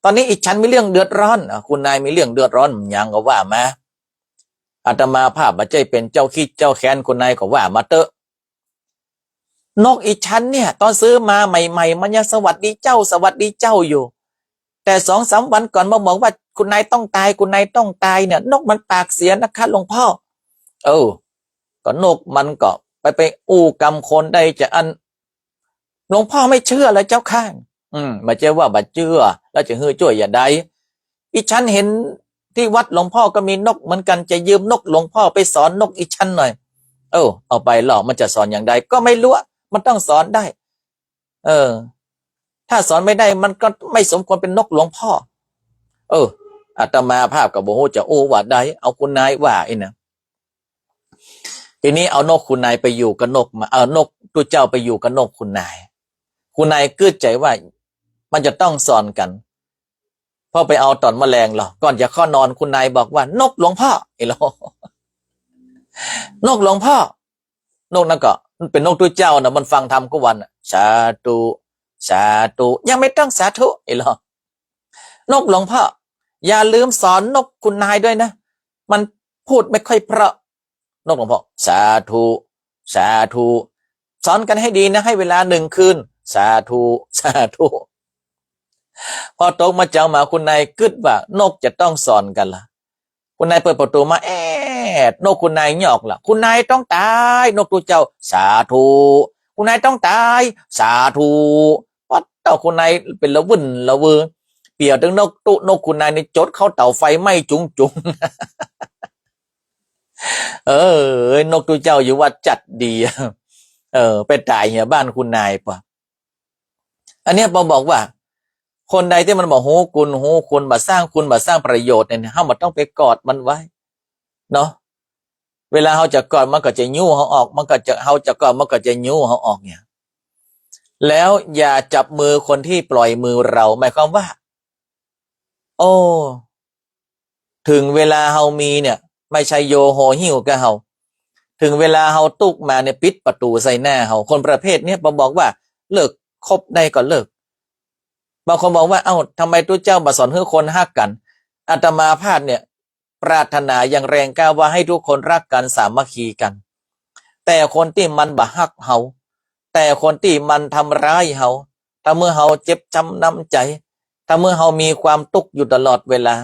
ตอนนี้อีฉันมีเรื่องเดือดร้อน อ่ะ คุณนายมีเรื่องเดือดร้อนหยังก็ว่ามา อาตมาภาพบ่ใจ้เป๋นเจ้าคิดเจ้าแค้นคุณนายก็ว่ามาเต๊อะ นกอีฉันเนี่ย ตอนซื้อมาใหม่ๆ มันยังสวัสดีเจ้า สวัสดีเจ้าอยู่ แต่สองสามวันก่อนมาบอกว่าคุณนายต้องต๋าย คุณนายต้องต๋ายเนี่ย นกมันปากเสียนะคะหลวงพ่อ เออ ก็นกมันก็ไป ไปอู้กำคนได้จะอั้น หลวงพ่อไม่เชื่อเหรอเจ้าคะ อืม บ่ใจ้ว่าบ่เจื้อ แล้วจะหื้อจ้วยอย่างใด อีฉันเห็นตี้วัดหลวงพ่อก็มีนกเหมือนกั๋น จะยืมนกหลวงพ่อไปสอนนกอีฉันหน่อย เออ เอาไปลอ มันจะสอนอย่างใด ก็ไม่รู้ มันต้องสอนได้ เออ ถ้าสอนไม่ได้มันก็ไม่สมควรเป๋นนกหลวงพ่อ เออ อาตมาภาพก็บ่ฮู้จะอู้ว่าใด เอาคุณนายว่าอี้นะ ทีนี้เอานกคุณนายไปอยู่กับนกมา เอานกตุ๊เจ้าไปอยู่กับนกคุณนาย คุณนายกึ๊ดใจ๋ว่ามันจะต้องสอนกั๋น พอไปเอาต๋อนแมลงลอ ก่อนจะเข้านอนคุณนายบอกว่า นกหลวงพ่อ อี้ลาว นกหลวงพ่อ นกนั้นก็เป๋นนกตุ๊เจ้านะ มันฟังธรรมกู้วันน่ะ สาธุ สาธุ ยังไม่ต้องสาธุ อี้ลาว นกหลวงพ่อ อย่าลืมสอนนกคุณนายด้วยนะ มันพูดไม่ค่อยเพราะ นกหลวงพ่อ สาธุ สาธุ สอนกั๋นให้ดีนะ ให้เวลาหนึ่งคืน สาธุ สาธุ พอตกมาเจ๊ามาคุณนายกึ๊ดว่านกจะต้องสอนกั๋นละ คุณนายเปิดประตู๋มา แอด นกคุณนายยอกละ คุณนายต้องต๋าย นกตุ๊เจ้า สาธุ คุณนายต้องต๋าย สาธุ ปั๊ดเต้า คุณนายเป๋นละวื่นละวือ เปียกตึงนกตุ๊ นกคุณนายนี่จดเข้าเต๋าไฟไหม้จุ๋งๆ เออ นกตุ๊เจ้าอยู่วัดจัดดี เออ ไปต๋ายเหียบ้านคุณนายปะ อันเนี้ยปอบอกว่า คนใดตี้มันบ่ฮู้กุณฮู้คุณ บ่สร้างคุณบ่สร้างประโยชน์เนี่ย เฮาบ่ต้องไปกอดมันไว้ เนาะ เวลาเฮาจะกอดมันก็จะยู้เฮาออก มันก็จะ เฮาจะกอดมันก็จะยู้เฮาออกเนี่ย แล้วอย่าจับมือคนตี้ปล่อยมือเรา หมายความว่า โอ้ เถิงเวลาเฮามีเนี่ย ไม่ใจ้โยโห่หิ้วก้าเฮา เถิงเวลาเฮาตุ๊กมาเนี่ย ปิดประตู๋ใส่หน้าเฮา คนประเภทเนี้ย ปอบอกว่าเลิกคบได้ก็เลิก บางคนบอกว่า เอ้า ทำไมตุ๊เจ้าบ่สอนหื้อคนฮักกั๋น อาตมาภาพเนี่ย ปรารถนาอย่างแรงกล้าว่าหื้อทุกคนฮักกั๋น สามัคคีกั๋น แต่คนตี้มันบ่ฮักเฮา แต่คนตี้มันทำร้ายเฮา ทำหื้อเฮาเจ็บจ๊ำน้ำใจ๋ ทำหื้อเฮามีความตุ๊กอยู่ตลอดเวลา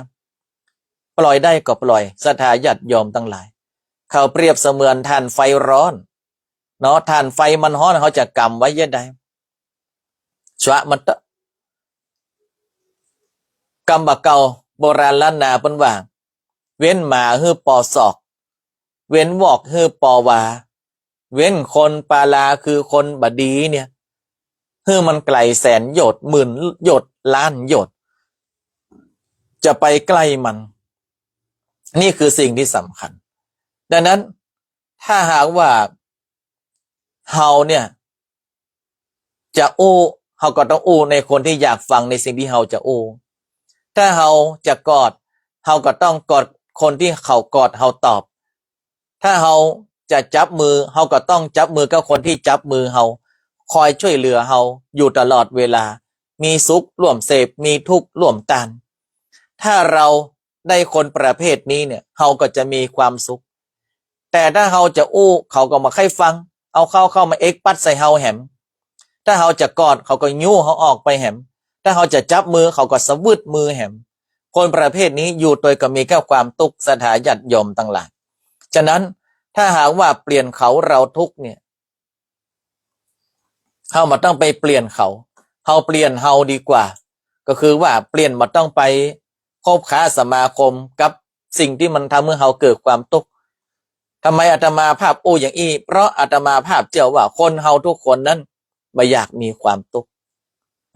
ปล่อยได้ก็ปล่อย ศรัทธาญาติโยมตังหลาย เขาเปรียบเสมือนถ่านไฟฮ้อน เนาะ ถ่านไฟมันฮ้อน เฮาจะก๋ำไว้เยียะใด ชะมันเต๊อะ กำบ่าเก่า โบราณล้านนาเปิ้นว่า เว้นหมาหื้อปอสอก เว้นวอกหื้อปอวา เว้นคนปาลาคือคนบ่ดีเนี่ย หื้อมันไก๋แสนโยชน์ หมื่นโยชน์ ล้านโยชน์ จะไปใก้มัน นี่คือสิ่งตี้สำคัญ ดังนั้น ถ้าหากว่าเฮาเนี่ย จะอู้ เฮาก็ต้องอู้ในคนตี้อยากฟังในสิ่งตี้เฮาจะอู้ ถ้าเฮาจะกอด เฮาก็ต้องกอดคนตี้เขากอดเฮาตอบ ถ้าเฮาจะจับมือ เฮาก็ต้องจับมือกับคนตี้จับมือเฮา คอยช่วยเหลือเฮาอยู่ตลอดเวลา มีสุขร่วมเสพ มีทุกข์ร่วมต้าน ถ้าเฮาได้คนประเภทนี้เนี่ย เฮาก็จะมีความสุข แต่ถ้าเฮาจะอู้ เขาก็บ่ใค่ฟัง เอาเข้าเข้ามาเอ็กปัดใส่เฮาแหม ถ้าเฮาจะกอด เขาก็ยู้เฮาออกไปแหม ถ้าเฮาจะจับมือ เขาก็สะวืดมือแหม คนประเภทนี้อยู่ตวยก็มีแก้ความตุ๊ก ศรัทธาญาติโยมตังหลาย ฉะนั้นถ้าหากว่าเปลี่ยนเขาเฮาทุกข์เนี่ย เฮาบ่ต้องไปเปลี่ยนเขา เฮาเปลี่ยนเฮาดีกว่า ก็คือว่าเปลี่ยน บ่ต้องไปคบค้าสมาคมกับสิ่งตี้มันทำหื้อเฮาเกิดความตุ๊ก ทำไมอาตมาภาพอู้อย่างอี้ เพราะอาตมาภาพเจื้อว่าคนเฮาทุกคนนั้นบ่อยากมีความตุ๊ก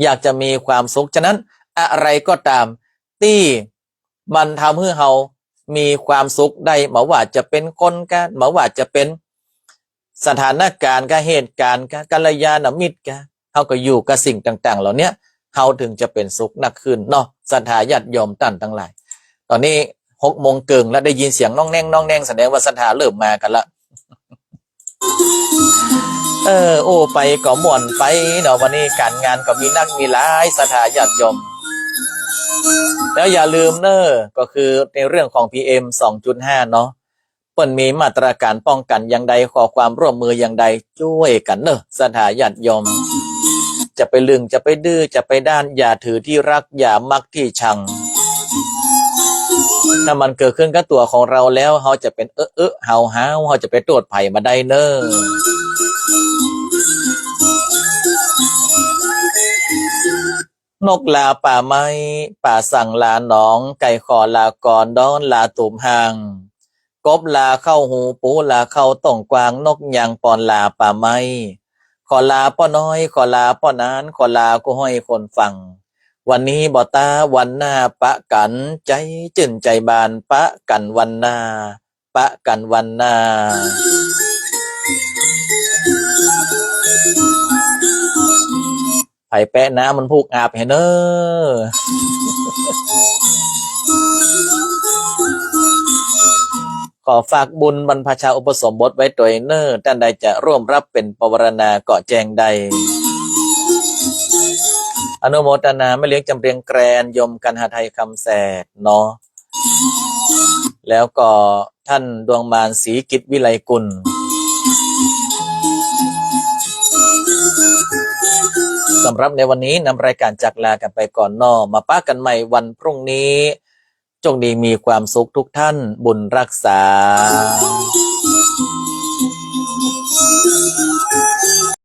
อยากจะมีความสุข ฉะนั้นอะไรก็ต๋ามตี้ มันทำหื้อเฮามีความสุขได้ บ่ว่าจะเป๋นคนกา บ่ว่าจะเป๋นสถานก๋ารณ์กา เหตุก๋ารณ์กา กัลยาณมิตรกา เฮาก็อยู่กับสิ่งต่างๆ เหล่าเนี้ย เฮาเถิงจะเป๋นสุขนักขึ้นเนาะ ศรัทธาญาติโยมต้านตังหลาย ต๋อนนี้หกโมงเกิ่งแล้ว ได้ยินเสียงน้องแน้งน้องแน้ง แสดงว่าศรัทธาเริ่มมากั๋นละ เออ โอ้ ไปก็ม่วนไปเนาะ วันนี้ก๋านงานก็มีนักมีหลาย ศรัทธาญาติโยม แล้วอย่าลืมเน่อ ก็คือในเรื่องของ PM สองจุดห้า เนาะ เปิ้นมีมาตรก๋ารป้องกั๋นอย่างใด ขอความร่วมมืออย่างใด จ้วยกั๋นเน่อ ศรัทธาญาติโยม จะไปลึง จะไปดื้อ จะไปด้าน อย่าถือตี้ฮัก อย่ามักตี้ชัง ถ้ามันเกิดขึ้นกับตั๋วของเฮาแล้ว เฮาจะเป๋นเอ๊อะเอ๊อะ หาวหาว เฮาจะไปโต้ษใผบ่ได้เน่อ นกลาป่าไม้ ป๋าสั่งลาหนอง ไก่ขอลากอน ด้อนลาตูมฮ่าง กบลาเข้าฮู ปูลาเข้าต้งกว้าง นกยังปอนลาป่าไม้ ขอลาป้อน้อย ขอลาป้อหนาน ขอลากู้ฮ้อยคนฟัง วันนี้บ่ต๋า วันหน้าปะกั๋น ใจ๋จื้นใจ๋บาน ปะกั๋นวันหน้า ปะกั๋นวันหน้า ใผแปะน้ำมันผูกอาบแหเน่อ ขอฝากบุญบรรพชาอุปสมบทไว้ตวยเน่อ ต้านใดจะร่วมรับเป๋นปวารณาก็แจ้งได้ อนุโมทนาแม่เลี้ยงจำเรียงแกรน โยมกัณหไทย คำแสดเนาะ แล้วก็ท่านดวงมาน ศรีกิจวิไลกุล สำหรับในวันนี้นำรายการจากลากันไปก่อนเนาะ มาปะกันใหม่วันพรุ่งนี้ โชคดีมีความสุขทุกท่าน บุญรักษา